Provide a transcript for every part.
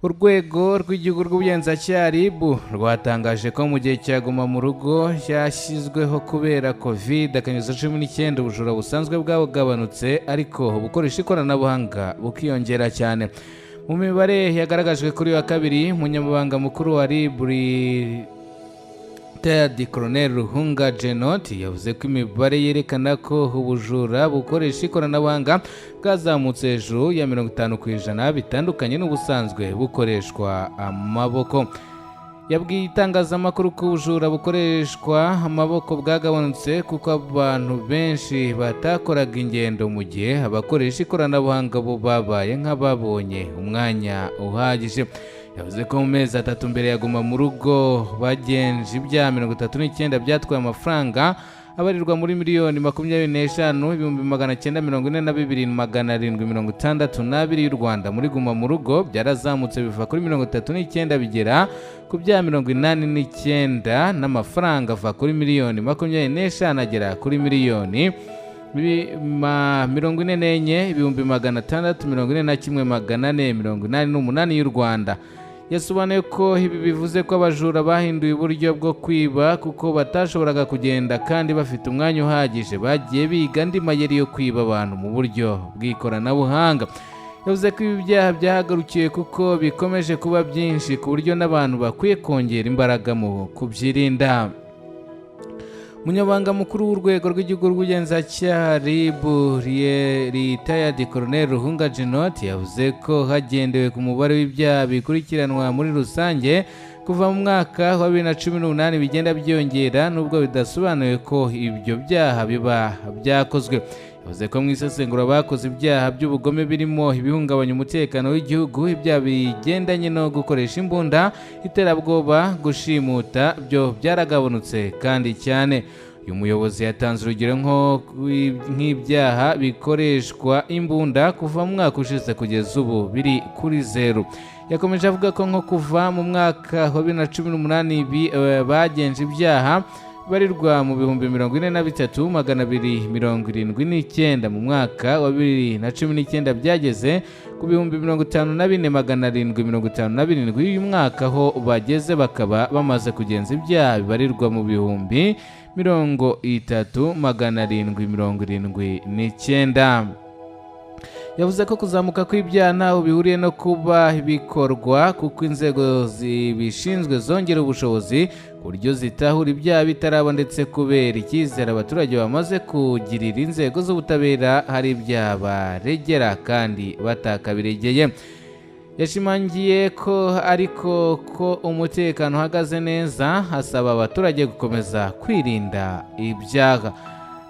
Urwego rw'Igihugu rw'Ubugenzacyaha RIB rwatangaje ko mu gihe cya Guma mu Rugo cyashyizweho kubera Covid-19, ubujura busanzwe bwagabanutse, ariko ubukoresha ikoranabuhanga bukiyongera cyane. Mu mibare yagaragajwe kuri wa kabiri, Umunyamabanga Mukuru wa RIB, Retired Colonel Ruhunga Genot, yavuze ko imibare yerekana ko ubujura bukoresha ikoranabuhanga bwazamutse hejuru ya 50%, bitandukanye n'ubusanzwe bukoreshwa amaboko. Yabwiye itangazamakuru ko ubujura bukoreshwa amaboko bwagabanutse kuko abantu benshi batakoraga ingendo, mu gihe abakoresha ikoranabuhanga bo babaye nk'ababonye umwanya uhagije. Yavuze ko mu mezi 3 mbere ya Guma mu Rugo bagenje ibyaha 39 byatwaye amafaranga abarirwa muri 25,942,762 y'u Rwanda. Muri Guma mu Rugo byarazamutse biva kuri 39 bigera ku byaha 89, n'amafaranga ava kuri miliyoni 25 agera kuri miliyoni 44,641,488 y'u Rwanda. Yasobanuye ko ibi bivuze ko abajura bahinduye uburyo bwo kwiba, kuko batashoboraga kugenda kandi bafite umwanya uhagije, bagiye biga andi mayeri yo kwiba abantu mu buryo bw'ikoranabuhanga. Yavuze ko ibi byaha byahagarukiwe kuko bikomeje kuba byinshi, ku buryo n'abantu bakwiye kongera imbaraga mu kubyirinda. Umunyamabanga Mukuru w'Urwego rw'Igihugu rw'Ubugenzacyaha RIB, Retired Colonel Ruhunga Genot, yavuze ko hagendewe ku mubare w'ibyaha bikurikiranwa muri rusange kuva mu mwaka wa 2018 bigenda byiyongera, nubwo bidasobanuye ko ibyo byaha biba byakozwe. Yavuze ko mu isesengura bakoze, ibyaha by'ubugome birimo ibihungabanya umutekano w'igihugu, ibyaha bigendanye no gukoresha imbunda, iterabwoba, gushimuta, byo byaragabanutse kandi cyane. Uyu muyobozi yatanze urugero nk'ibyaha bikoreshwa imbunda, kuva mu mwaka ushize kugeza ubu biri kuri zeru. Yakomeje avuga ko nko kuva mu mwaka wa 2018 bagenje ibyaha barirwa mu 43,279, mu mwaka wa 2019 byageze ku 54,757. Uyu mwaka aho bageze bakaba bamaze kugenza ibyaha bibarirwa mu 30,779. Yavuze ko kuzamuka kw'ibyaha ntaho bihuriye no kuba bikorwa, kuko inzego zibishinzwe zongera ubushobozi ku buryo zitahura ibyaha bitaraba, ndetse kubera icyizere abaturage bamaze kugirira inzego z'ubutabera, hari ibyaha baregera kandi batakabiregeye. Yashimangiye ko ariko ko umutekano uhagaze neza, asaba abaturage gukomeza kwirinda ibyaha.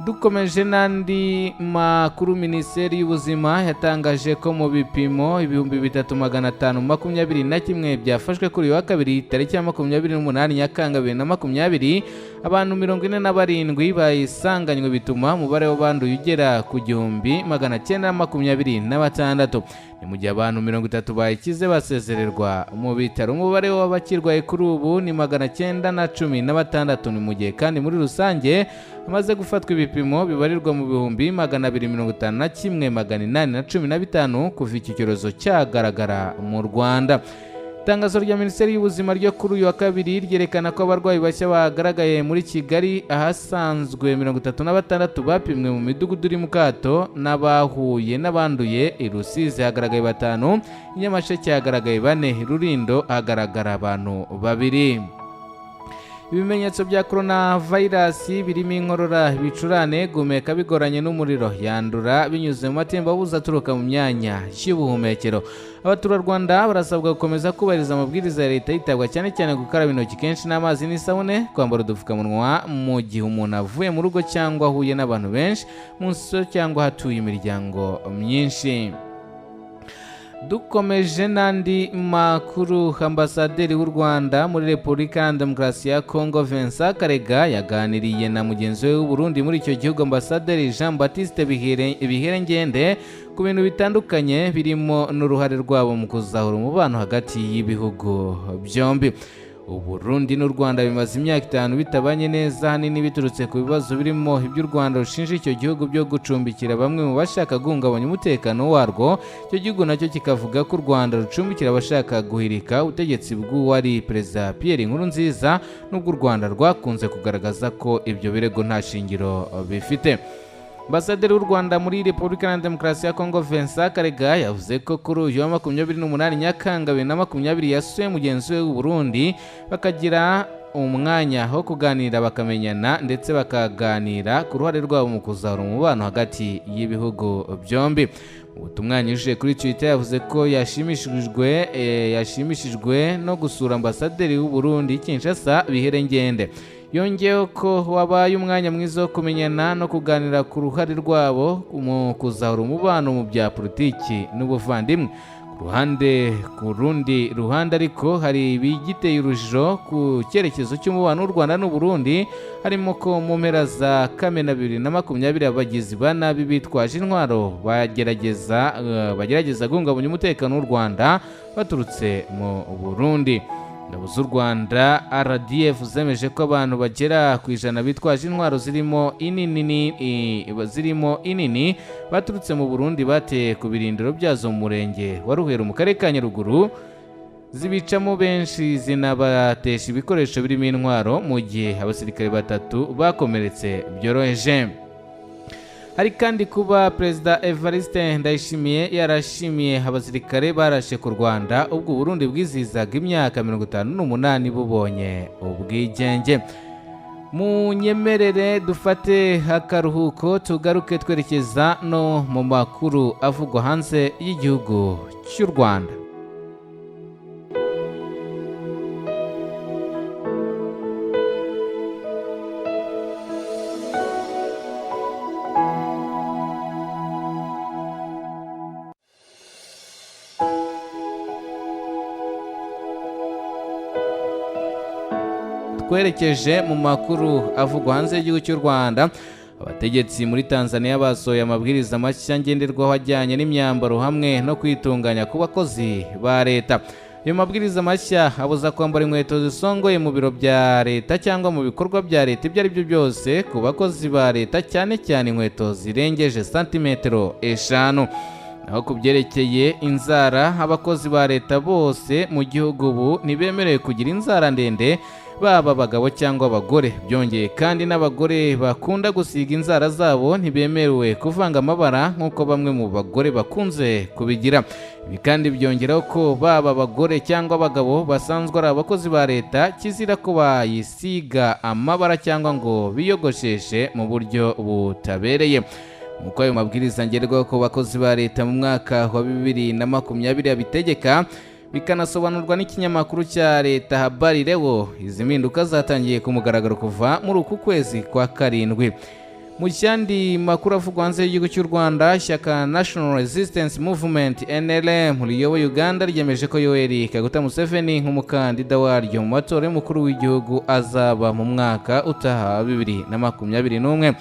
Dukomeje n'andi makuru, Minisiteri y'Ubuzima yatangaje ko mu bipimo 3521 byafashwe kuri uyu wa kabiri tariki ya 28 Nyakanga 2020, abantu 47 bayisanganywe, bituma umubare w'abanduye ugera ku 1926. Ni mu gihe abantu 30 bayikize basezererwa mu bitaro. Umubare w'abakirwaye kuri ubu ni 916. Ni mu gihe kandi muri rusange hamaze gufatwa ibipimo bibarirwa mu 251,815 kuva iki cyorezo cyagaragara mu Rwanda. Itangazo rya Minisiteri y'Ubuzima ryo kuri uyu wa kabiri ryerekana ko abarwayi bashya bagaragaye muri Kigali, ahasanzwe 36 bapimwe mu midugudu iri mu kato n'abahuye n'abanduye. I Rusizi hagaragaye batanu, i Nyamasheke hagaragaye bane, i Rulindo hagaragara abantu babiri. Ibimenyetso bya coronavirus birimo inkorora, ibicurane, guhumeka bigoranye n'umuriro. Yandura binyuze mu matembabuzi aturuka mu myanya y'ubuhumekero. Abaturarwanda barasabwa gukomeza kubahiriza amabwiriza ya leta, yitabwa cyane cyane gukaraba intoki kenshi n'amazi n'isabune, kwambara udupfukamunwa mu gihe umuntu avuye mu rugo cyangwa ahuye n'abantu benshi, mu nso cyangwa hatuye imiryango myinshi. Dukomeje n'andi makuru, Ambasaderi w'u Rwanda muri Repubulika ya Demokarasi ya Congo, Vincent Karega, yaganiriye na mugenzi we w'u Burundi muri icyo gihugu, Ambasaderi Jean Baptiste Biherengende, ku bintu bitandukanye birimo n'uruhare rwabo mu kuzahura umubano hagati y'ibihugu byombi. Uburundi n'u Rwanda bimaze imyaka 5 bitabanye neza, ahanini biturutse ku bibazo birimo iby'u Rwanda rushinja icyo gihugu byo gucumbikira bamwe mu bashaka guhungabanya umutekano warwo. Icyo gihugu nacyo kikavuga ko u Rwanda rucumbikira abashaka guhirika ubutegetsi bw'uwari Perezida Pierre Nkurunziza, nubwo u Rwanda rwakunze kugaragaza ko ibyo birego nta shingiro bifite. Ambasaderi w'u Rwanda muri Repubulika Iharanira Demokarasi ya Kongo Vincent Karega yavuze ko kuri uyu wa 28 Nyakanga 2020 yasuye mugenzi we w'u Burundi, bakagira umwanya wo kuganira bakamenyana ndetse bakaganira ku ruhare rwabo mu kuzahura umubano hagati y'ibihugu byombi. Ubutumwa yanyujije kuri Twitter yavuze ko yashimishijwe no gusura ambasaderi w'u Burundi Kinshasa Biherengende. Yongeyeho ko wabaye umwanya mwiza wo kumenyana no kuganira ku ruhare rwabo mu kuzahura umubano mu bya politiki n'ubuvandimwe. Ku rundi ruhande ariko hari ibigiteye urujijo ku cyerekezo cy'umubano w'u Rwanda n'u Burundi, harimo ko mu mpera za Kamena 2020 abagizi ba nabi bitwaje intwaro bagerageza guhungabanya umutekano w'u Rwanda baturutse mu Burundi. Ingabo z'u Rwanda RDF zemeje ko abantu bagera ku 100 bitwaje intwaro zirimo inini baturutse mu Burundi bateye ku birindiro byazo mu murenge wa Ruhero mu karere ka Nyaruguru, zibicamo benshi zinabatesha ibikoresho birimo intwaro, mu gihe abasirikare 3 bakomeretse byoroheje. Hari kandi kuba Perezida Evariste Ndayishimiye yarashimiye abasirikare barashe ku Rwanda ubwo Burundi bwizihizaga imyaka 58 bubonye ubwigenge. Munyemerere dufate akaruhuko tugaruke twerekeza no mu makuru avugwa hanze y'igihugu cy'u Rwanda. Twerekeje mu makuru avugwa hanze y'igihugu cy'u Rwanda. Abategetsi muri Tanzania basohoye amabwiriza mashya ngenderwaho ajyanye n'imyambaro hamwe no kwitunganya ku bakozi ba leta. Ayo mabwiriza mashya abuza kwambara inkweto zisongoye mu biro bya leta cyangwa mu bikorwa bya leta ibyo ari byo byose ku bakozi ba leta, cyane cyane inkweto zirengeje santimetero 5. Naho ku byerekeye inzara, abakozi ba leta bose mu gihugu ubu ntibemerewe kugira inzara ndende, baba abagabo cyangwa abagore. Byongeye kandi n'abagore bakunda gusiga inzara zabo ntibemerewe kuvanga amabara nk'uko bamwe mu bagore bakunze kubigira. Ibi kandi byongeraho ko baba abagore cyangwa abagabo basanzwe ari abakozi ba leta kizira ko bayisiga amabara cyangwa ngo biyogosheshe mu buryo butabereye. Nk'uko ayo mabwiriza ngenderwaho ku bakozi ba leta mu mwaka wa 2020 abitegeka, bikanasobanurwa n'ikinyamakuru cya leta Habari Leo, izi mpinduka zatangiye ku mugaragaro kuva muri uku kwezi kwa 7. Mu yandi makuru avugwa hanze y'igihugu cy'u Rwanda, ishyaka National Resistance Movement NRM riyoboye Uganda ryemeje ko Yoweri Kaguta Museveni nk'umukandida waryo mu matora y'umukuru w'igihugu azaba mu mwaka utaha 2021.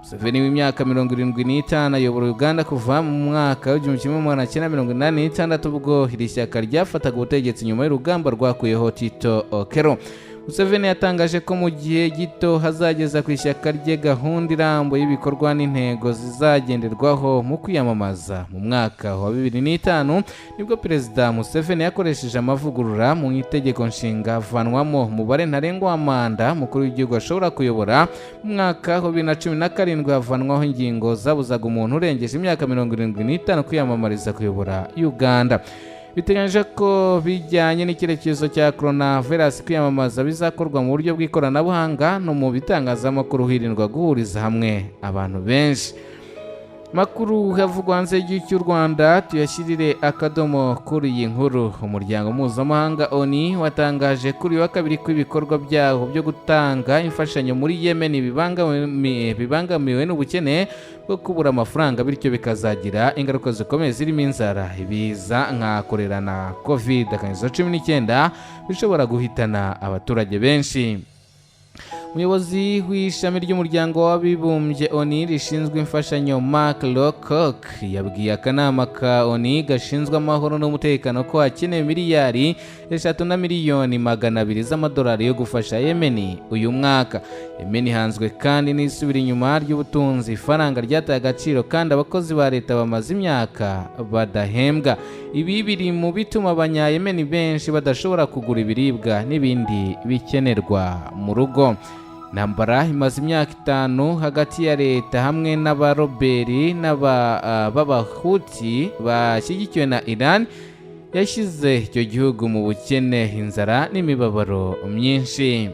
Museveni w'imyaka 75 ayobora Uganda kuva mu mwaka w'1986 ubwo iri shyaka ryafataga ubutegetsi nyuma y'urugamba rwakuyeho Tito Okello. Museveni yatangaje ko mu gihe gito hazageza ku ishyaka rye gahunda irambuye y'ibikorwa n'intego zizagenderwaho mu kwiyamamaza. Mu mwaka wa 2005 nibwo Perezida Museveni yakoresheje amavugurura mu itegeko nshinga avanwamo umubare ntarengwa wa manda mukuru w'igihugu ashobora kuyobora. Mu mwaka wa 2017 havanwaho ingingo zabuzaga umuntu urengeje imyaka 75 kwiyamamariza kuyobora Uganda. Biteganyije ko bijyanye n'icyerekezo cya coronavirus kwiyamamaza bizakorwa mu buryo bw'ikoranabuhanga no mu bitangazamakuru hirindwa guhuriza hamwe abantu benshi. Makuru havugwa hanze y'igihugu cy'u Rwanda tuyashyirire akadomo kuri iyi nkuru. Umuryango mpuzamahanga ONU watangaje kuri wa kabiri ko ibikorwa byawo byo gutanga imfashanyo muri Yemen bibangamiwe n'ubukene bwo kubura amafaranga, bityo bikazagira ingaruka zikomeye zirimo inzara, ibiza nka kolera na COVID-19 bishobora guhitana abaturage benshi. Umuyobozi w'ishami ry'umuryango w'abibumbye ONU rishinzwe imfashanyo Mark Lowcock yabwiye akanama ka ONU gashinzwe amahoro n'umutekano ko hakenewe miliyari 3 na miliyoni 200 z'amadolari yo gufasha Yemeni uyu mwaka. Yemeni ihanzwe kandi n'isubira inyuma ry'ubutunzi, ifaranga ryataye agaciro kandi abakozi ba leta bamaze imyaka badahembwa. Ibi biri mu bituma Abanyayemeni benshi badashobora kugura ibiribwa n'ibindi bikenerwa mu rugo. Intambara imaze imyaka 5 hagati ya leta hamwe n'abaroberi b'Abahuti bashyigikiwe na Iran yashyize icyo gihugu mu bukene, inzara n'imibabaro myinshi.